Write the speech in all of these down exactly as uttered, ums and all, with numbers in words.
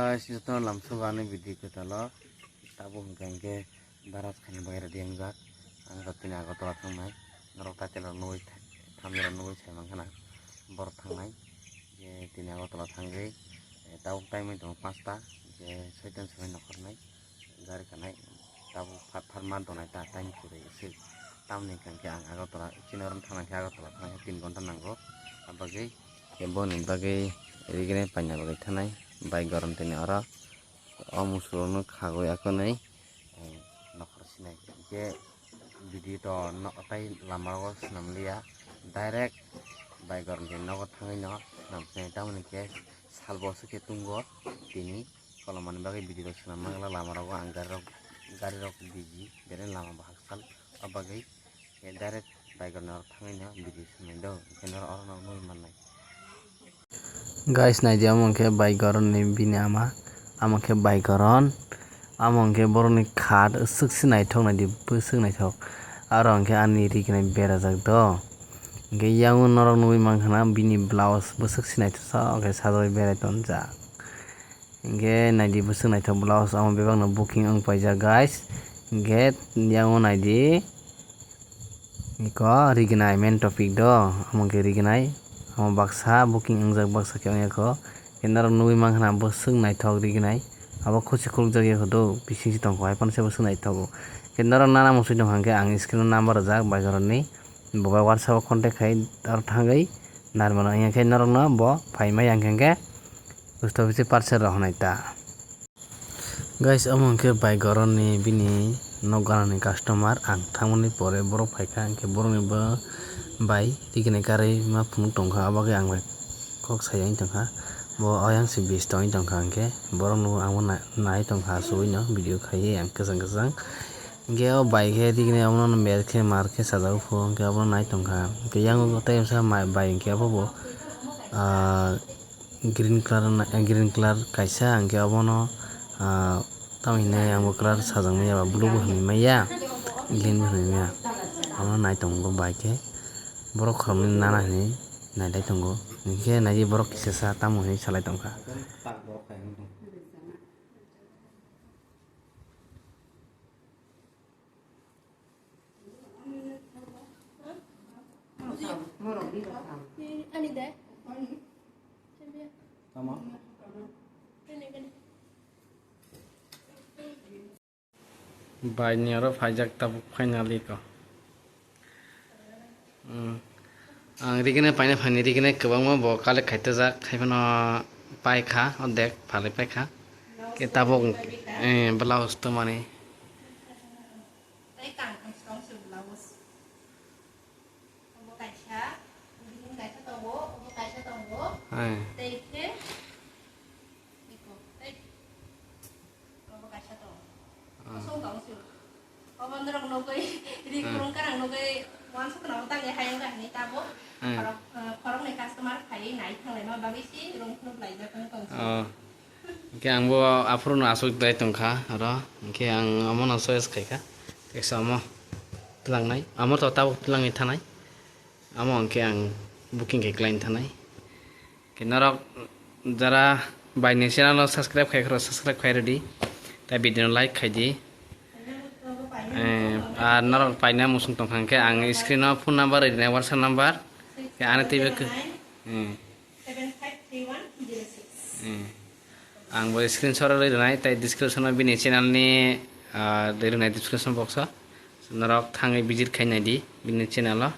Guys, jotono lamsogo ani video kwtalo. Tabuk hwnkhe hwnkhe Dara khaina bagwi ready wngjak. Ang rok tini Agartala thangnai. Norok title rok nugwi, thumbnail rok nugwi sai mankha na. Borok thangnai. Je tini Agartala thangwi, eh, tabuk time wng tongo panchta. Je soitan soi nokhornai. Gari kanai. Tabuk phar phar ma donai ta time kwrwi se. Tamoni hwnkhe ang Agartala, chini oro thangna khe Agartala thangna khe tin ghonta nango. Abagwi, boni bagwi rigini paina bagwi thanai. Bike goron tini oro. O musurokno khagwi akonwi, eh, nokhor sinai. Je video to no-, tai lama rogo swnam liya. Direct bike goron tini nogo thangwi no swnam sinai. Tamoni khe salbo se khe tungo tini. Kolomani bagwi video rok swnam mangla lama rogo ang gari rok, gari rok biji bere lama bo haksan o bagwi direct bike rok thangwi no video swnam do hwnkhe norok oro no nugwi mannai. Guys, naidi amo hwnkhe bike goron ni bini ama, amo hwnkhe bike goron, amo hwnkhe borok ni khat swk se naithok naidi bwswk naithok, aro hwnkhe ani ri khwnai berajak do, hwnkhe yang o norok nugwi mankha na bini blouse bwswk se naithok khe sajagwi berai tonjak. Hingke naidi bwswk naithok blouse, omo bebakno booking wng paijak, guys. Hingke yang o naidi, iko rignai main topic do, omo khe rignai, omo baksa booking wngjak, baksa khe wngya kho. Hingke norok nugwi mankha na bwswk naithok rignai, abo khusi khulukjak ya kho do, bising si tongkho, hai phano se bwswk naithogo. Hingke norok nana muchung tongkha hingke ang screen o number rijak bike rokni, bo bai WhatsApp o contact khai aro thangwi narwkmano, hingke norokno bo phaima yang khe hingke. Post office parcel rok honai ta. Guys, omo hwnkhe bike goron ni bini nok gana ni customer. Ang thangmani pore borok phaikha, hwnkhe borok ni bo bai rignai karwi ma phunuk tongkha, abo khe ang bai kok sai wng tongkha. Bo ayang se bisto wng tongkha, hwnkhe borok no ang bo nai tongkha, asugwi no video khaiwi ang kwchang kwchang. Hwnkhe o bai khe rignai obono mer khe mar khe sajagwi phuru, hwnkhe obono nai tongkha. Hwnkhe yang o tei bwsa bai hwnkhe obo bo, ah, green colour, green colour kaisa, hwnkhe obono, ah, tamo hinwi ang bo colour sajak manya ba blue bo hinwi manya, green bo hinwi manya. Obono nai tongo bai khe borok khoroknwi nana hinwi nailai tongo, hwnkhe naidi borok kisasa tamo hinwi salai tongkha. Bai ni oro phaijak tabuk finally ko. Hmm. Ang rigini paina phaini rigini kwbangma bo collect khai tojak, hai phano paikha, ordek phalwi paikha. Khe tabuk, eh, blouse twmani. Tei kang kang song se blouse. Obo kaisa, bini kaisa tongo, obo kaisa tongo. Hai. Tei khe, iko, tei, obo kaisa tongo. Ah. Kosong tongo se. Obo norok nugwi, ri Hmm. kurung karang nugwi, wansuk nang tang ya hayang ga hini tabo. Hmm. Khorok, eh, khoroknwi customer phai nai thang lai ma bagwi si rung phunuk lai jak tong tong se. Oh. Hwnkhe ang bo aphuru no aswk dai tongkha oro, hwnkhe ang omo no choice khaikha, teksa omo twlangnai, omo to tabuk twlangwi thanai, omo hwnkhe ang booking khai kwlai thanai. Hwnkhe norok jara bai ni channel no subscribe khai khoro, subscribe khai rwdi, tei video no like khaidi. Eh, ar norok paina muchung tongkha hwnkhe ang screen o phone number rinai, WhatsApp number, hwnkhe ani twibo khe, eh. Seven five three one zero six. Eh. Ang bo screenshot rwlai rwnai, tei description o bini channel ni, ah, rwnai description box o. Norok thangwi visit khai naidi bini channel o.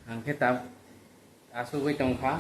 Ang khe ta asugwi tongkha,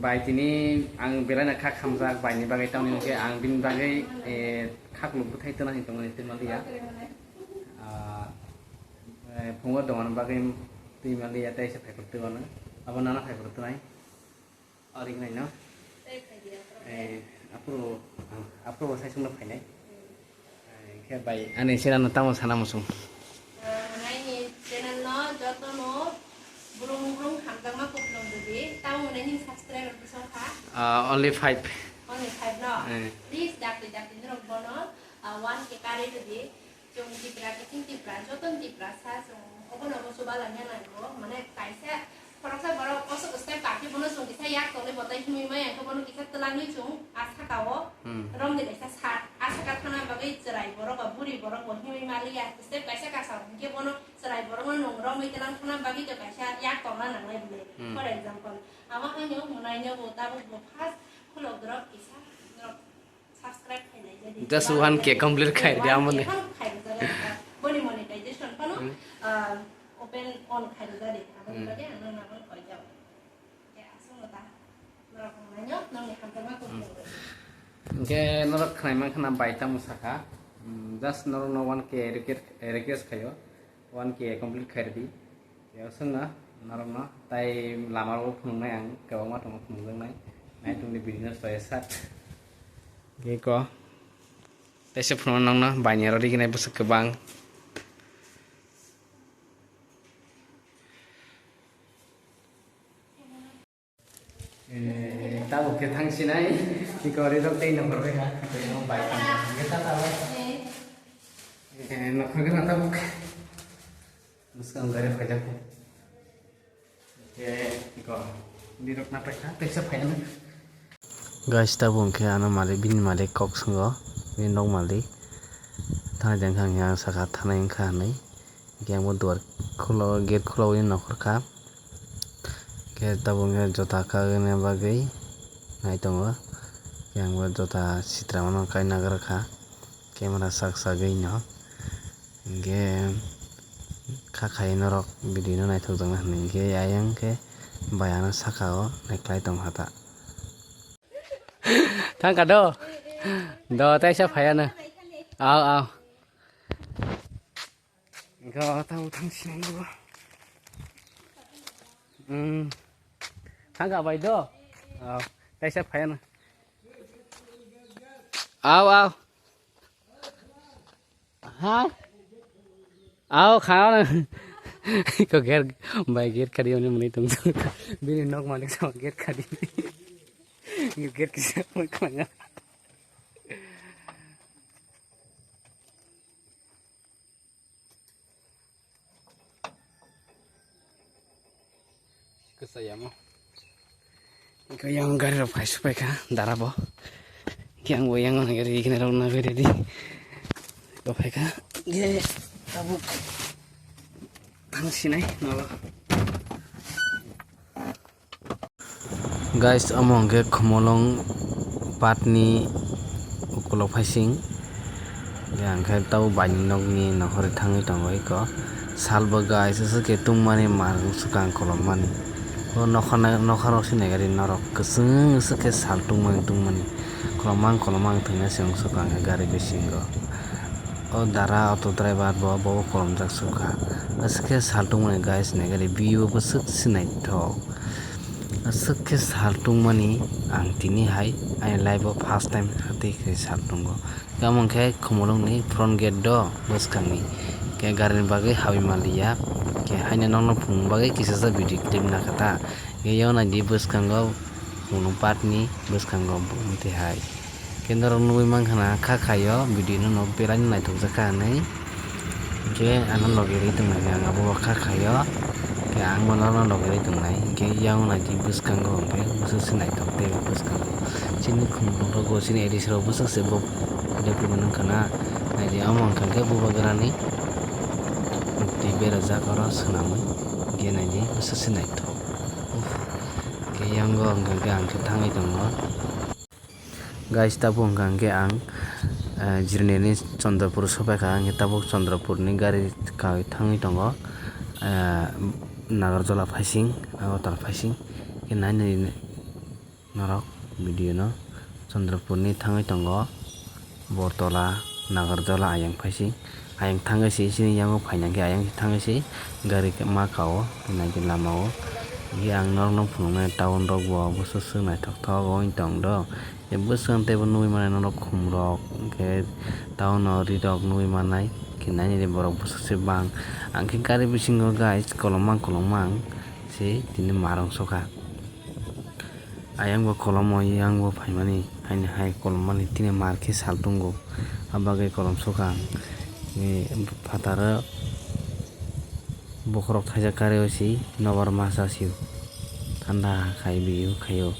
bai tini ang belaino kha khamjak, bai ni bagwi tamni hwnkhe ang bini bagwi, eh, khakluk bwthai tona hinwi tongmani twi manliya. Ah, eh, phungo dongani bagwi twi manliya, tei se phaiphuru twi mano. Abo nana phaiphuru twnai. Ori wngnai no? Eh, aphuru, aphuru bo sai chwngno phainai. Eh, khe bai, ani channel no tamo sana muchung? Eh, aini channel no joto no brung brung hamjakma kupulung rwdi. Tamo hwnwi nini subscriber bwsong kha? Ah, only five. Only five no? Eh. Please dakti dakti norok bono, ah, one K karwi rwdi. Chwng Tipra, kiching Tipra, joto ni Tiprasa chwng obono obo chuba langya nango. Mane kaisa Khoroksa borok kosok step kakhe bono chwng kisa yak tolwi botai himwi maya khe bono kisa twlangwi chwng a sakao Hmm. romni kaisa sat. A saka thangna bagwi chwrai borok ba buri borok bo himwi maliya. Step kaisa kasa hwnkhe bono chwrai borokno nwng romwi twlang thangna bagwi to kaisa yak tongna nangnai bwle. Hmm. For example, amo haino mwnaino bo tabuk bo first khulok drop kisa norok subscribe khainai jadi. Just one K complete khai di amoni. One K phano khai rijak. Boni monetization phano, Hmm. ah, open on khai rijak di. Aboni Hmm. bagwi ang nang nang koi jao. Khe aswkno ta norok nangnaino nongni hamjakma kok Hmm. tongwi. Hwnkhe norok khnai mankha na bai tamo sakha. Hmm, just norokno one K request, request khaio. One K complete khai rwdi. Tei aswkno norokno tai lama o phunuknai ang kwbangma tongo phunukjaknai. Nai tongdi business to esa. Geko. Teisa phunukno nokno bainero riginai bwswk kwbang. Eh, tabuk khe thang sinai, tei kwrwi rok tei nongkhor bai kha, tei no bai tang kha, hwnkhe ta tabuk. Eh, nongkhor gana tabuk. Bwskang gari phaijak kho. Hwnkhe iko, bini rok napai kha, teisa phaiya na. Guys, tabuk hwnkhe ano malik, bini malik kok swngo, bini nok malik. Thanai jang kha hwnkhe ang sakha thanai wngkha hinwi. Hwnkhe ang bo duar khula o, gate khula o nongkhor kha. Hwnkhe tabuk wngkha jota kagwna bagwi nai tongo. Hwnkhe ang bo jota sitra mano kai nagra kha. Camera sak sagwi no. Hwnkhe kha khai norok video no naithok jakna hinwi. Hwnkhe ayang khe bai ano saka o naiklai tong kha ta. Thangkha do? Do, taisa phaiya no. Aw, aw. Go, tau thang sinai go. Hmm. Thangkha bai do? Aw, taisa phaiya no. Aw, aw. Ha? Aw, khana. Ko ger, bai ger khadi oni muni tung. Bini nok malik sama ger khadi. Ger kisa mai khana. Kwchayamo. Hwnkhe yang gari rok phai supai kha dara bo. Hwnkhe ang bo yang gari rok nagwi ready. Bo phai kha. Hwnkhe tabuk thang sinai nolo. Guys, omo hwnkhe Khumulwng patni ukulok phaising. Hwnkhe ang khe tabuk baini nokni nokhorwi thangwi tongo eko. Salbo guys, aswk khe tungmani mar swkang kolommani. O nokha, nokha rok sinai gari norok kwchwng aswk khe sal tungmani tungmani. Kolomang kolomang thwngna se wngsuka hwnkhe gari bisingo. O dara auto driver bo, bo kolomjak sukha. Aswk khe sal tungmani guys, nai gari view bwswk se naithok. Aswk khe sal tungmani ang tini hai ani life o first time hatwi khe sal tungo. Tamo khe Khumulwngni front gate do bwskangni. Khe gari ni bagwi habwi manliya. Khe haino nokno phunukna bagwi kisa sa video clip nakha ta. Khe yona di bwskango Khumulwng park ni bwskango bumtwi hai. Khe norok nugwi mankha na kha khaio video no no belai no naithokjak kha hinwi. Hwnkhe ano logi rwi tongnai ang abo kha khaio. Khe ang bo norokno logi rwi tongnai. Hwnkhe yang naidi bwskango hwnkhe bwswk se naithok tei bwskango. Chini khumulwng rogo chini A D C rok bwswk se bo development wngkha na. Naidi omo hwnkha khe bubagrani mukti berajak oro swnamwi. Hwnkhe naidi bwswk se naithok. Uff. Hwnkhe yango hwnkha khe ang khe thangwi tongo. Guys, tabuk hwnkha hwnkhe ang, eh, Jirneni Chandrapur sopaikha, hwnkhe tabuk Chandrapurni gari kawi thangwi tongo, eh, Nagarjola phaising, Agartala phaising, hwnkhe nainwi norok video no Chandrapurni thangwi tongo, Bortola, Nagarjola ayang phaising. Ayang thangwi se chini yango phaina khe ayang thangwi se gari ma kao naidi lama o. Hwnkhe ang norokno phunuknai town rok bo bwswk swk naithok thok wngwi tong do. Bwswk teibo nugwi manai norok khum rok hwnkhe town o ri rok nugwi manai khe nainani borok bwswk se bang. Ang khe gari bisingo guys kolomang kolomang se tini ma rwngsukha. Ayang bo kolomo, yang bo phaimani, haini hai kolommani tini mar khe sal tongo, abagwi kolom sukha ang. Ni phataro bokhorok thaijak karwi si nobar masa sio. Anda khai biu khaio.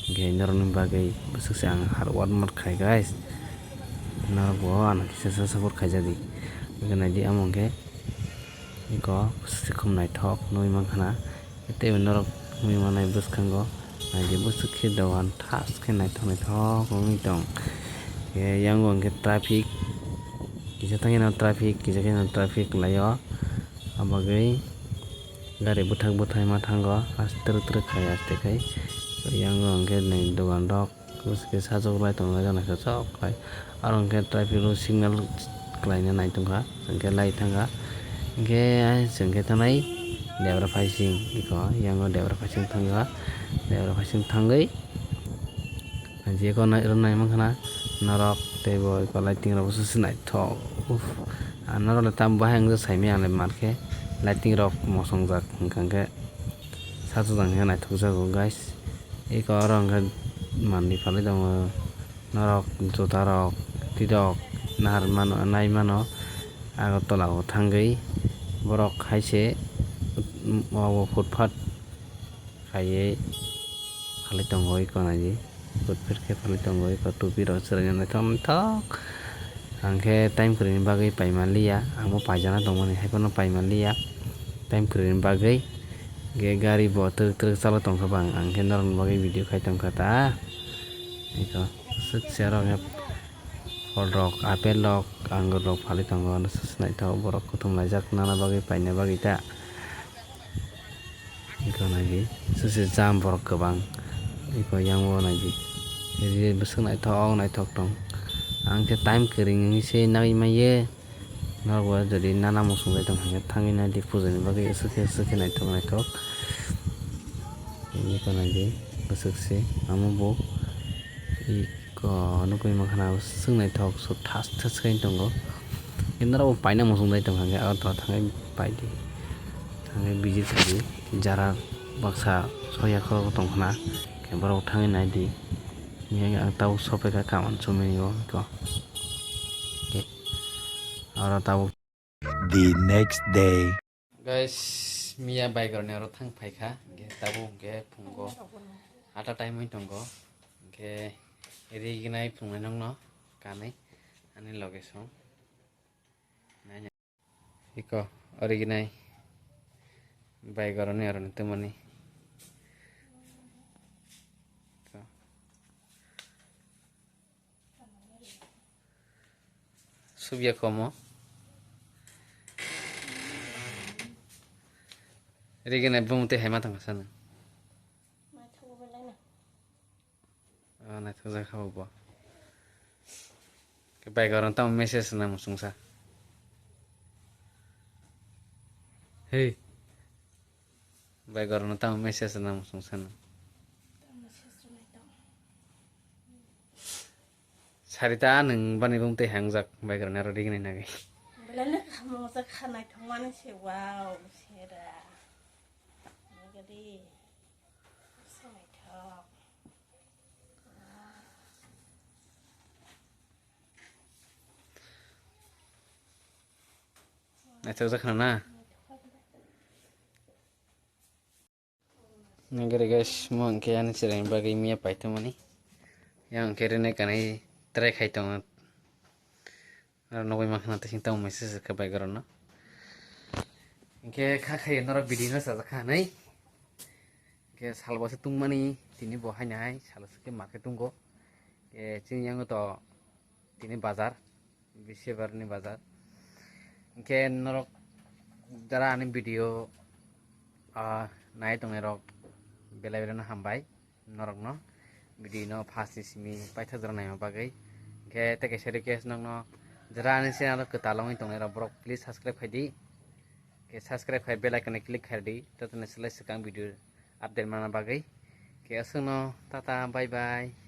Hingke norokni bagwi bwswk se ang hard work mot khai, guys. Norok bo ano kisa sa support khaijadi. Hingke naidi amo hingke eko bwswk se khum naithok nugwi mankha na. Tei norok nugwi mannai bwskango naidi bwswk khe dogan thas khe naithok naithok wngwi tong. Hingke yango hingke traffic kisa thangwi no traffic kisa khe no traffic laio. Abagwi gari bwthak bwthai ma thango, aste twrwk twrwk khai aste khai. Yango hwnkhe nai dogan rok bwswk khe sajwk lai tongo, naithok naithok khai. Aro hwnkhe traffic o signal khlaina nai tongkha, hwnkhe lai thangkha. Hwnkhe chwng khe thanai debra phaising, eko yango debra phaising thangkha, debra phaising thangwi. Jeko nai, oro nai mankha na norok tei bo eko lighting rok bwswk se naithok. Uff, ang norok le tam bahai wngwi saimanya ang le mankhe lighting rok mosongjak hwnkha hwnkhe sajwk jang hwnkhe naithok jago guys. Eko oro hwnkhe manwi phalwi tongo norok juta rok twi rok nahar mano nai mano Agartala o thangwi borok hai se o footpath khaiwi phalwi tongo eko naidi. Footpath khe phalwi tongo eko tupi rok chwraina naithok naithok. Ang khe time kwrwini bagwi paima liya, ang bo paijana tongmani hai phano paima liya time kwrwini bagwi. Hwnkhe gari bo twrwk twrwk chalai tongkha bang, ang khe norokni bagwi video khai tongkha ta. Eko swk se oro khe phol rok, apple rok, angur rok phalwi tongo, naithok borok kuthum laijak nana bagwi paina bagwi ta. Eko naidi, sose jam borok kwbang. Eko yango naidi. Ree bwswk naithok, naithok tong. Ang khe time kwrwini se nai manya. Norok bo jodi nana muchung bai tong hwnkhe thangwi naidi puja ni bagwi aswk khe, aswk khe naithok, naithok. Eko naidi, bwswk se, amo bo. Eko nukwi mankha na, aswk naithok, so thas thas khe tongo. Norok bo paina muchung bai tong hwnkhe, Agartala thangwi paidi. Thangwi visit khaidi. Jara baksa soya khorok tong khna, khe borok thangwi naidi. Hingke ang tabuk sophaikha kaman chumui o hwnkhe. Oro tabuk. The next day. Guys, miya bike rokni oro thang phaikha, hingke tabuk hingke phungo ata time wng tongo, hingke rignai phungnai nokno kanwi ani loge song. Iko originai bai goroni aroni tumani. Iko. Subya komo. Originai bumte hai matang sana. Ah, naithok jak kha bo. Khe bai gorong tamo message nang sungsa. Hey. Bai gorong tamo message nang sungsa no. Sarita nwng bani room tei hangjak bai gorong aro rignai nagwi. Belai no khamung jak kha naithok mani se wow sera. Nagadi. Naithok. Naithok jak khna na. Nagari guys, mo hwnkhe ani chwraini bagwi miya paithakmani. Yang hwnkhe rwnai kanai try khai tongo. Aro nugwi mankha na tei tamo message rwkha bai gorokno. Hinkhe kha khayo norok video no sajak kha hinwi. Hinkhe salbo se tungmani tini bo haino hai salo se khe market tongo. Hinkhe chini yango to tini bazar, Bishebarni bazar. Hinkhe norok jara ani video, ah, nai tongnai rok belai belai no hambai. Norokno video no first ni simi paithak jora naima bagwi. Hinkhe tei kaisa request nokno jara ani channel o kwtal wngwi tongnai rok borok please subscribe khai di. Hinkhe subscribe khai bell icon click khai di. Tato ni slai swkang video update mana bagwi. Hinkhe aswkno tata bye bye.